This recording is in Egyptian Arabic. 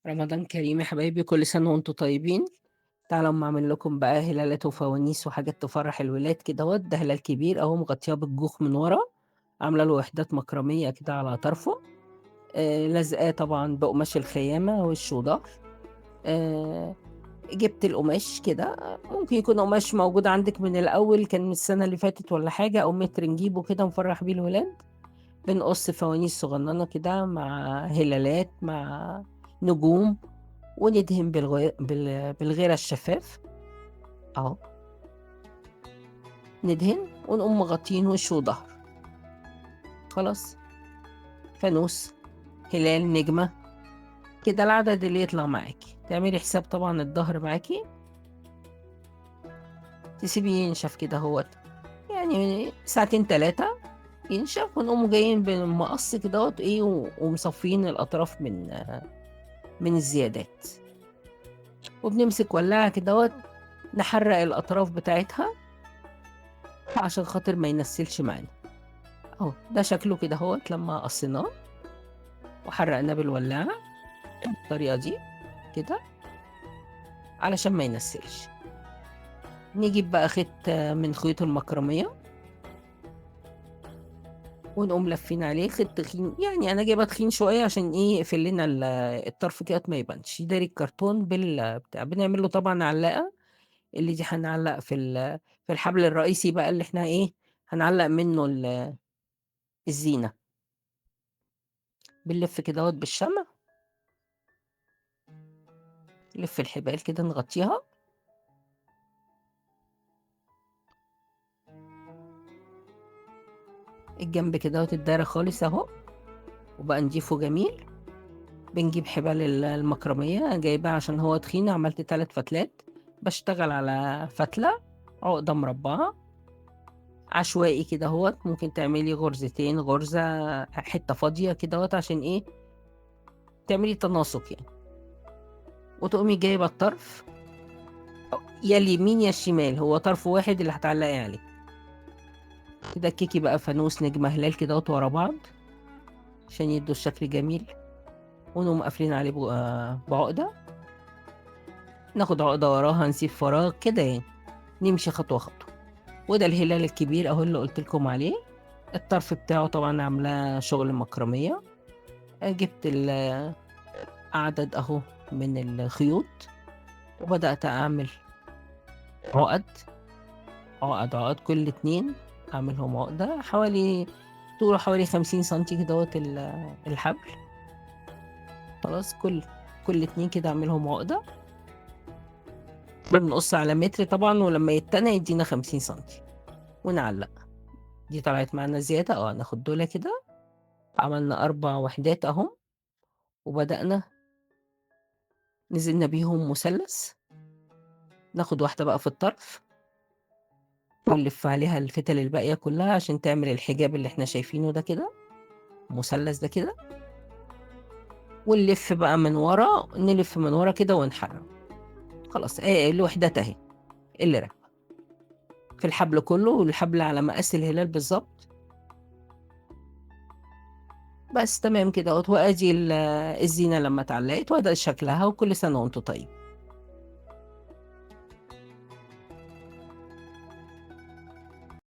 رمضان كريم يا حبايبي، كل سنة وانتم طيبين. تعالوا اما اعمل لكم بقى هلالات وفوانيس وحاجات تفرح الولاد كده اهوت. ده هلال كبير اهو مغطياه بالجوخ من ورا، عامله له وحدات مكرميه كده على طرفه، لازقاه طبعا بقماش الخيامه وش وظهر. جبت القماش كده، ممكن يكون قماش موجود عندك من الاول كان من السنة اللي فاتت ولا حاجة، او متر نجيبه كده نفرح بيه الولاد. بنقص فوانيس صغننه كده مع هلالات مع نجوم، وندهن بالغيرة الشفاف اهو، ندهن ونقوم مغطيين وش وظهر. خلاص، فانوس، هلال، نجمة كده، العدد اللي يطلع معاكي. تعملي حساب طبعا الظهر معاكي، تسيبيه ينشف كده اهوت، يعني ساعتين تلاتة ينشف، ونقوم جايين بالمقص كده اهوت ايه ومصفيين الاطراف من الزيادات، وبنمسك ولاعة كده اهوت نحرق الاطراف بتاعتها عشان خاطر ما ينسلش معانا. اهو ده شكله كده اهوت لما قصيناه وحرقناه بالولاعة بالطريقة دي كده علشان ما ينسلش. نجيب بقى خيط من خيوط المكرمية ونقوم لافين عليه خيط تخين، يعني انا جايبه تخين شوية عشان ايه يقفل لنا الطرف كده ما يبانش، يداري الكرتون بتاع. بنعمل له طبعا علاقة، اللي دي هنعلق في الحبل الرئيسي بقى اللي احنا ايه هنعلق منه الزينة. بنلف كده اهوت بالشمع، نلف الحبال كده نغطيها. الجنب كده اهوت الدايرة خالص اهو، وبقى نضيفه جميل. بنجيب حبال المكرمية، جايبها عشان هو تخين، عملت 3 فتلات، بشتغل على فتلة عقدة مربعة عشوائي كده اهوت. ممكن تعملي غرزتين، غرزة، حتة فاضية كده اهوت عشان ايه تعملي تناسق يعني. وتقومي جايبة الطرف يا اليمين يا الشمال، هو طرف واحد اللي هتعلقي عليه كده. الكيكي بقى فانوس، نجمة، هلال كده اهوت ورا بعض عشان يدوا الشكل جميل. ونقوم قافلين عليه بعقدة، ناخد عقدة وراها نسيب فراغ كده يعني، نمشي خطوة خطوة. وده الهلال الكبير اهو اللي قلت لكم عليه، الطرف بتاعه طبعا عاملاه شغل مكرمية. جبت عدد اهو من الخيوط وبدأت اعمل عقد عقد عقد، كل 2 اعملهم عقدة، طوله حوالي 50 سنتي كده اهوت الحبل. خلاص، كل 2 كده اعملهم عقدة. بنقص على متر طبعا، ولما يتنى يدينا 50 سنتي ونعلق. دي طلعت معانا زيادة، ناخد دولة كده. عملنا 4 وحدات اهو، وبدأنا نزلنا بيهم مثلث. ناخد واحدة بقى في الطرف ونلف عليها الفتل الباقية كلها عشان تعمل الحجاب اللي احنا شايفينه ده كده، المثلث ده كده. ونلف بقى من ورا، نلف من ورا كده ونحرك. خلاص، الوحدات اهي اللي راكبة في الحبل كله، والحبل على مقاس الهلال بالظبط. بس تمام كده اهوت. وادي الزينة لما اتعلقت، وده شكلها. وكل سنة وانتم طيب.